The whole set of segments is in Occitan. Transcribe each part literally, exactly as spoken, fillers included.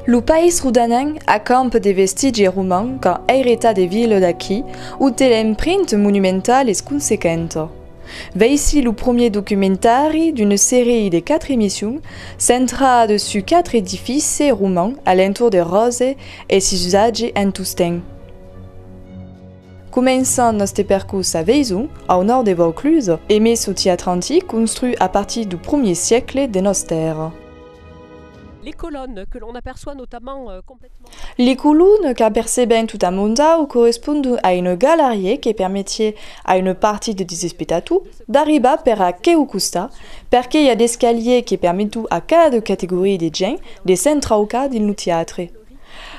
Lo país rodanenc acampa de vestigi roman qu'an airetat de vilas d'aquí, ont l'empremta monumentala es consequenta. Veicí lo premier documentari d'una seria de quatre emissions centrada sus quatre edificis romans a l'entorn de Ròse e sos usatges en tostemps. Començam nòste percors a Veison, au nòrd de Vauclusa, emé sul teatre antic construit a partir dau premier siècle de nòstra èra. Les colonnes que l'on aperçoit notamment, euh, complètement. Li colonas qu'apercebèm tot amont d'au correspondon a una galariá que permetiá a una partida dels espectators d'arribar per aqueu costat, perque i a d'escaliers que permeton a cada categoria de gents de s'entraucar dins lo teatre.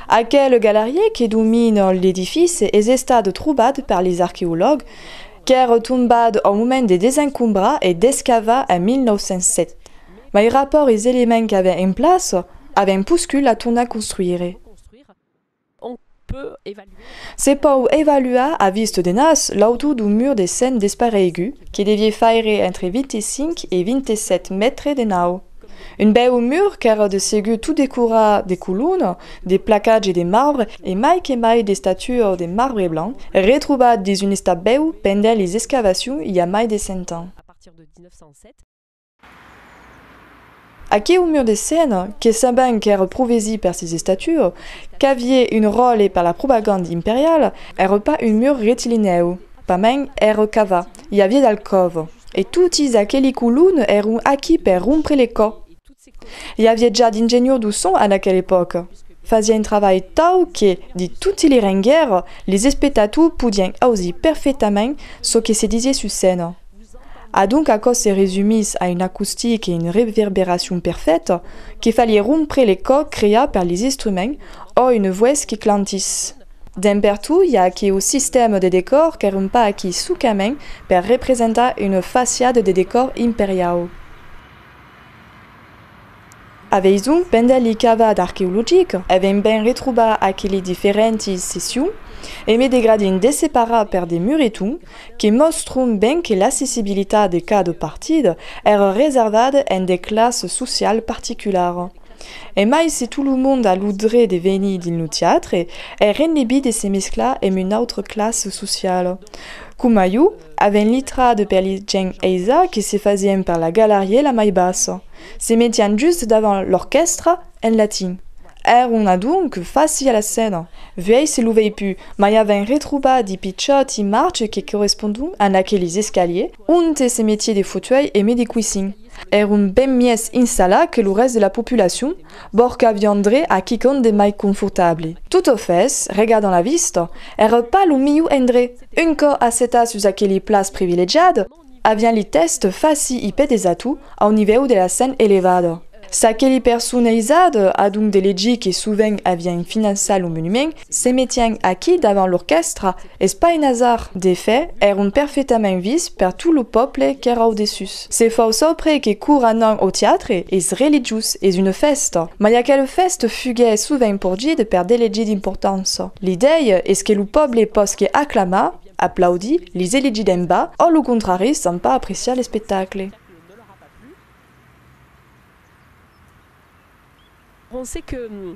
Aquela galariá que domina l'edifici es estada trobada per lis arqueològs, qu'èra tombada au moment de desencombrar e d'escavar en mil nòu cents sèt. Mai rapòrt is elements qu'avèm en plaça, avèm poscut la tornar construire. Se pòu evaluar a vista de nas l'autor dau mur de cent despareigut, que deviá faire entre vint-e-cinc e vint-e-sèt mètres de naut. Un bèu mur qu'èra de segur tot decorat de colonas, de placatges de marbre e mai que mai d'estatuas de marbre blanc, retrobat dins un estat bèu pendent lis excavacions i a mai de cent ans. Aqueu mur de cent, que sabèm qu'èra provesit per sis estatuas, qu'aviá un ròtle per la propaganda imperiala, èra pas un mur rectilinèu, pasmens èra cavat, i aviá d'alcòvas, e totis aqueli colonas èran aquí per rompre le còp. I aviá ja d'engenhors dau son en aquela epòca. Fasián un travalh tau que, de toti li renguèrs, lis espectators podián ausir perfectament çò que se disiá sus scèna. Adonc aquò se resumís a un acostic e una reverberacion perfèta que faliá rompre le còp creat per lis instruments o una votz que clantís. D'en pertot i a aqueu sistèma de decòr qu'èran pas aquí socament per representar una faciada de decòr imperiau. A Veison, pendent li cavadas arqueologicas, avèm ben retrobat aqueli diferenti seccions, emé de gradins desseparats per de muretons, que mòstran ben que l'accessibilitat de cada partida èra reservada en de classas socialas particularas. E mai se tot lo mond a lo dret de venir dins lo teatre, es rendebit de se mesclar emb una autra classa sociala. Coma ieu, avèm l'intrada per li gents aisats que se fasián per la galariá la mai bassa. Se metián just davant l'orquèstra en latin. Èran adonc facils a la scèna. Vuèi se lo vei pus, mai avèm retrobat de pichòts imatges que correspondon a aquelis escaliers, onte se metiá de fotèus emé de coissins. Èran ben mièlhs installats que lo rèst de la populacion, bòrd qu'avián dret a quicòm de mai confortable. Totafèt, regardant la vista, èra pas lo milhor endrech. Un còp assetats sus aqueli plaças privilegiadas, avián li tèstas facils ipedezator au nivèu de la scèna elevada. S'aqueli personas aisadas, adonc de legir que sovent avián finançat lo monument, se metián aquí davant l'orquèstra, es pas un azard. De fach, èran perfectament vists per tot lo pòble qu'èra au dessús. Se fau saupre que quora anam au teatre, es religiós, es una fèsta. Mai aquela fèsta fuguèt sovent porgida per d'elegits d'importança. L'idèia es que lo pòble pòsque aclamar, aplaudir, lis elegits d'en bas, o lo contrari, sans pas apreciar l'espectacle. On sait que, hum,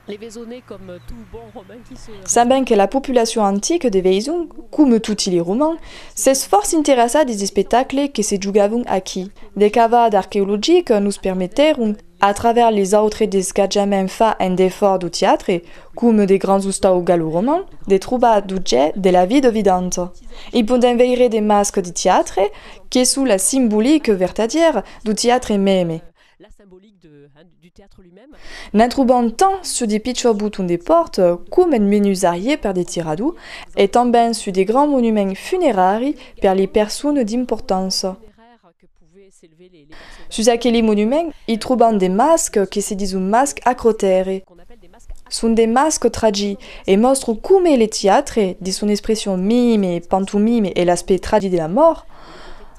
les Vaisonnais, comme tout bon Romain qui se... Sabèm que la populacion antica de Veison, coma toti li Romans, s'es fòrça interessat dis espectacles que se jogavan aquí. De cavadas arqueologicas nos permetèron, a travèrs lis autres desgatjaments fach en defòra dau teatre, coma de grands ostaus gallo-romans, de trobar d'objèctes de la vida vidanta. I podèm veire de mascas de teatre que son la simbolica vertadièra dau teatre meme. La symbolique de, hein, du théâtre lui-même. Ne'n trobam tant sus de pichòts botons de pòrta, coma en menuisariá per de tiradors, e tanben sus de grands monuments funeraris per li personas d'importança. Sus aqueli monuments, i trobam de mascas que se dison mascas acrotèras. Son de mascas tragits e mòstran coma le teatre, dins son expression mime, pantomime e l'aspècte tragit de la mòrt,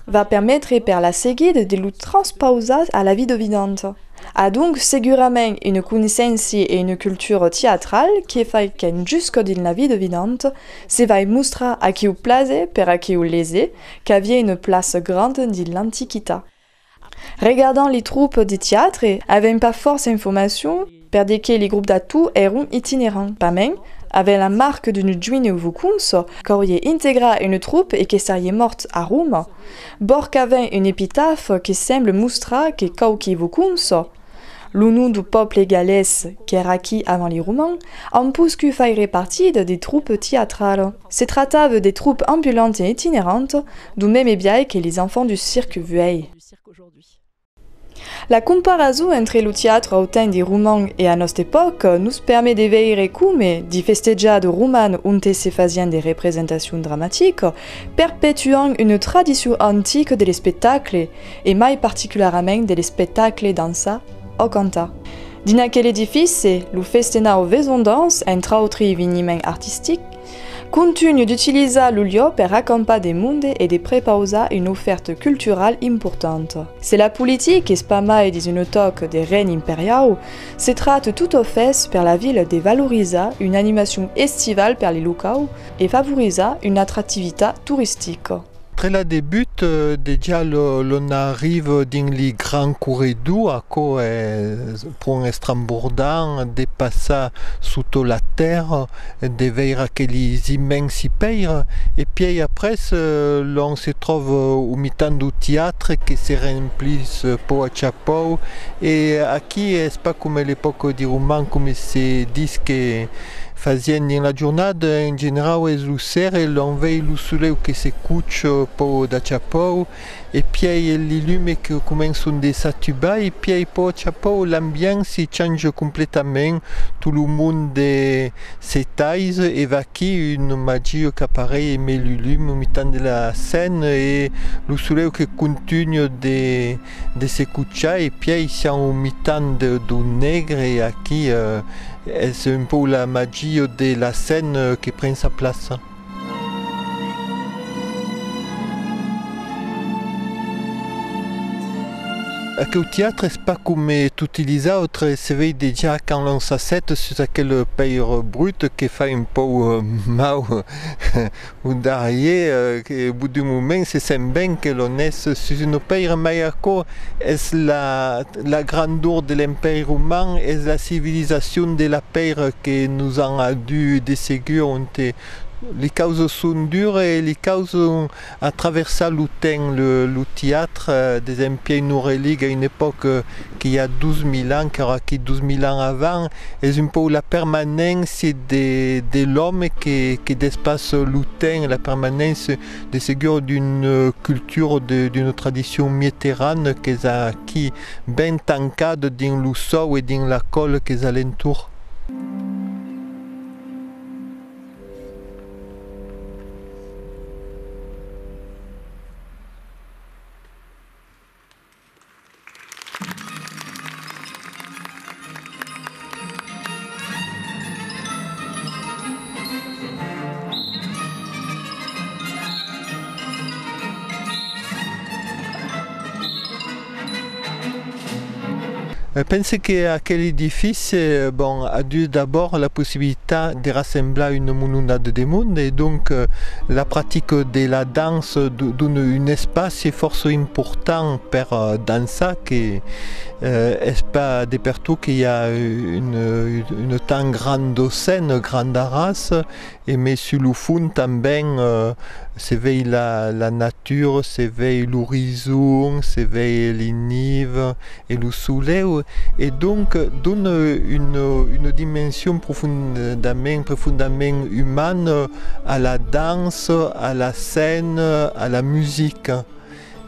va permetre per la seguida de lo transpausar a la vida vidanta. Adonc, segurament, una coneissença e una cultura teatrala que fai qu'en jusca dins la vida vidanta se vai mostrar aqueu plaser per aqueu léser qu'aviá una plaça granda dins l'Antiquitat. Regardant li tropas de teatre, avèm pas fòrça informacion per de que li grops d'ators èron itinerants. Pasmens, avèm la marca d'una joina voconça qu'auriá integrat una tropa e que seriá mòrt a Roma. Bòrd qu'avèm un epitafe que sembla mostrar que quauqui voconça, lo nom dau pòble galés qu'èra aquí avant li Romans, an poscut faire partida de tropas teatralas. Se tractava de tropas ambulantas e itinerantas, dau meme biais que les enfants du cirque vuei. La comparason entre lo teatre au temps di Romans e a nòsta epòca nos permet de veire coma, di festejada romana onte se fasián de representacions dramaticas, perpetuan una tradicion antica de l'espectacle, e mai particularament de l'espectacle dançat o cantat. Dins aquel edifici, lo festenau Vaison Danse, entre autres eveniments artistics, contunha d'utilizar lo lieu per acampar de monde e de prepausar una ofèrta culturala importanta. Se la politica es pas mai dins una tòca de règne imperiau, se tracta tot au fèst per la vila de valorizar una animacion estivala per li locaus e favorizar una atractivitat toristica. Tre la debut, eh, dejà lo, l'on arriva dins li grand corredor, aquò es pron estrambordant, de passar sota la tèrra, de veire aquelis immensi pèiras, e pièi après, eh, l'on se tròva au mitan dau teatre que se remplís pauc a cha pauc, e aquí es pas coma l'epòca di Romans, coma se ditz que fasián dins la jornada, en generau es lo ser, e l'on vei lo soleu que se cocha pauc da cha pauc, e pièi li lumes que començan de s'atubar, e pièi pauc a cha pauc l'ambient se chanja completament, tot lo monde se tais, e vaquí una magia qu'apareis emé li lumes au mitan de la scèna, e lo soleu que contunha de, de se cochar, e pièi siam au mitan de, dau negre, e aquí, eh, es un pauc la magia de la scèna que pren sa plaça. Aqueu teatre es pas coma toti lis autres, se vei dejà quand l'on s'asseta sus aquela pèira bruta que fa un pauc, eh, mau au darrier, eh, que au bout d'un moment se sent ben que l'on es sus una pèira, mai aquò es la, la grandor de l'Empèri Roman, es la civilizacion de la pèira que nos an adut de segur, onte li causas son duras e li causas a traversar lo temps. Lo, lo teatre, eh, desempièi nos religa a una epòca que i a dos mila ans, qu'èra aquí dos mila ans avant, es un pauc la permanéncia de, de l'òme que, que despassa lo temps, la permanéncia de segur d'una cultura, de, d'una tradicion mediterrana qu'es aquí ben tancada dins lo sòu e dins la còla qu'es a l'entorn. Eh, pense que aquel edifici, eh, bon, a dut d'abòrd la possibilitat de rassemblar una mononada de monde, e donc, eh, la practica de la dança do-, dona un espaci fòrça important per, eh, dançar, que, eh, es pas de pertot que i a, eh, una, una tan granda scèna, granda raça, e mai sus lo fons tanben, eh, se vei la, la natura, se vei l'orizon, se vei li nivas e lo soleu, e donc dona una, una dimension profondament, profondament umana a la dança, a la scèna, a la musica.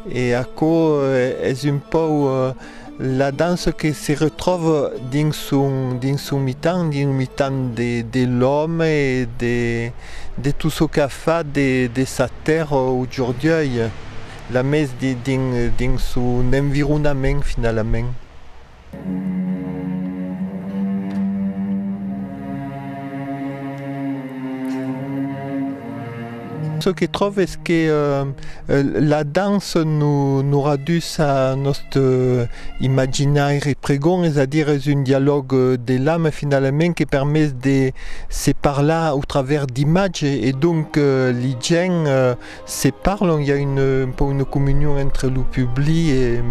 E aquò, eh, es un pauc, eh, la dança que se retròva dins son, dins son mitan, dins lo mitan de, de l'òme e de, de tot çò qu'a fach de, de sa tèrra aujordieu, la mes di-, dins, dins son environament finalament. Çò que tròbe es que, eh, eh, la dança nos, nos radús a nòste, eh, imaginaire pregon, es a dire es un dialòg, eh, de l'ama finalament que permet de se parlar au travèrs d'imatges e donc, eh, li gents, eh, se parlan, i a un, un pauc una comunion entre lo public e,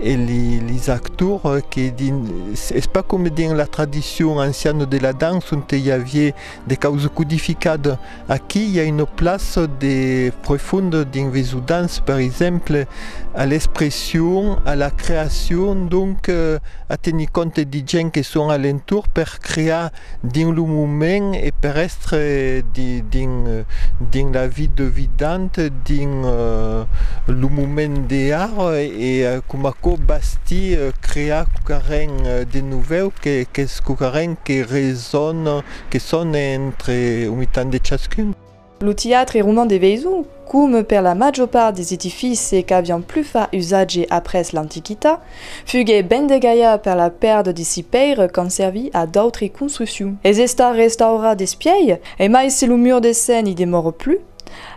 e li, lis actors, eh, que din-, es pas coma dins la tradicion anciana de la dança onte i aviá de causas codificadas. Aquí i a una plaça de profonda dins Vesodança, per exemple, a l'expression, a la creacion, donc, eh, a tenir compte di gents que son a l'entorn per crear dins lo moment e per èstre di-, dins, eh, dins la vida vidanta, dins, eh, lo moment de ara e, eh, coma aquò bastir, eh, crear quauquarren, eh, de novèu que, qu'es quauquarren que resona, que sona entre au mitan de chascun. Lo teatre roman de Veison, coma per la màger part des edificis qu'avián plus fach usatge après l'Antiquitat, fuguèt ben degalhat per la pèrda de si pèiras qu'an servit a d'autri construccions. Es estat restaurat despièi, e mai se lo mur de cen i demòra plus,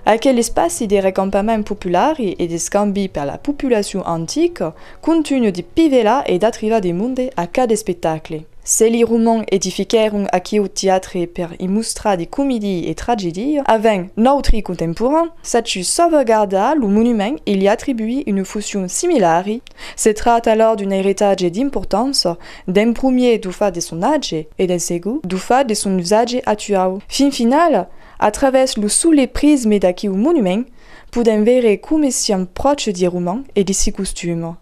aquel espaci de recampament populari e d'escambi per la populacion antica contunha de pivelar e d'atrivar de monde a cada espectacle. Se li Romans edifiquèron aquiu teatre per i mostrar de comedias e tragedias, avèm nautri contemporans, sachut sauvegardar lo monument e li atribuir una foncion similari. Se tracta alòr d'un eritatge d'importança, d'en promier dau fach de son atge e d'en segon dau fach de son usatge actuau. Fin finala, a travèrs lo solet prisme d'aqueu monument, podèm veire coma siam pròche di Romans e di si costumas.